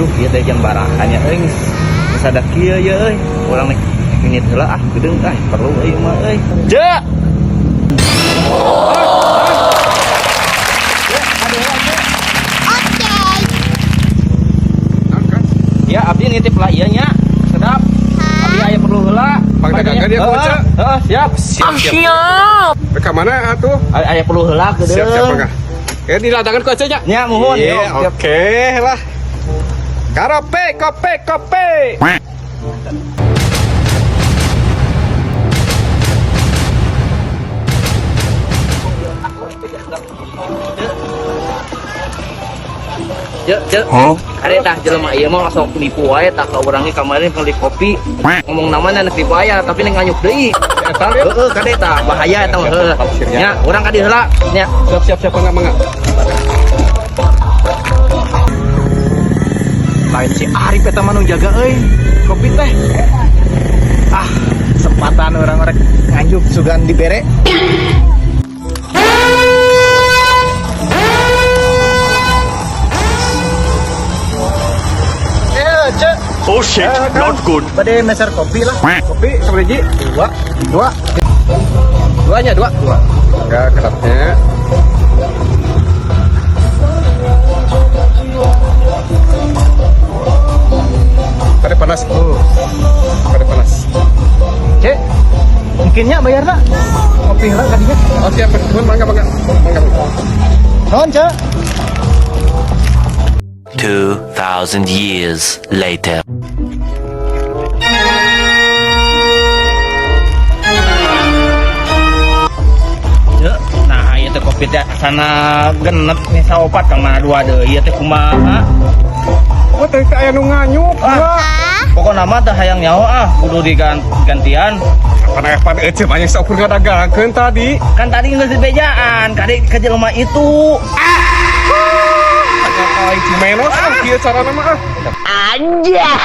Aduh, ieu teh jam barahannya euy. Geus ada kieu ye euy. Urang nek minit heula ah, geudeung ah, perlu euy mah euy. Je. Ya, abdi nitip lah ieu nya. Sedap. Abdi aya perlu heula. Pangdagang dia, Heeh, Koca. heeh, siap. Siap, siap. Ka mana atuh? Aya perlu heula geudeung. Siap, siap, mangga. Eh, didatangan ku aja nya. Nya muhun. Iya, yo, siap. oke lah. Karope, kope, kope. Je, je. Are tah jelema ieu mah langsung nipu wae tah ka urang ge kamari meuli kopi. Ngomong namanya nek dibayar tapi nek nganyuk deui. Eta lieu. Heeh, kade tah bahaya eta mah heuh. Nya, urang ka dieu heula. Nya. Siap, siap, siap, mangga, mangga. Lain si Arif eta mah nu jaga euy. Kopi teh. Ah, kesempatan orang-orang nganjuk sugan dibere. Eh, Cek. Oh shit, not good. Bade meser kopi lah. Kopi sabaraha? Dua. Dua. Duanya dua. Dua. Enggak, kerapnya. Pada panas. Oh. Pada panas. Cek. Mungkinnya bayar nak. Kopi lah kadinya. Oh, siap. Nuhun, mangga, mangga. Mangga, mangga. Nuhun, Cek. 2,000 years later. Cek. Nah, ieu teh kopi teh sana genep nih saopat kang mana dua deui ieu teh kumaha? Oh, tadi teh aya nu nganyuk. Ah. Pokokna mah teh hayang nyaho ah, kudu digantian. Pan aya pan ece banyak saukur ngadagangkeun tadi. Kan tadi geus dibejaan, kade ke jelema itu. Agak menos ah kieu carana mah ah. Anjay!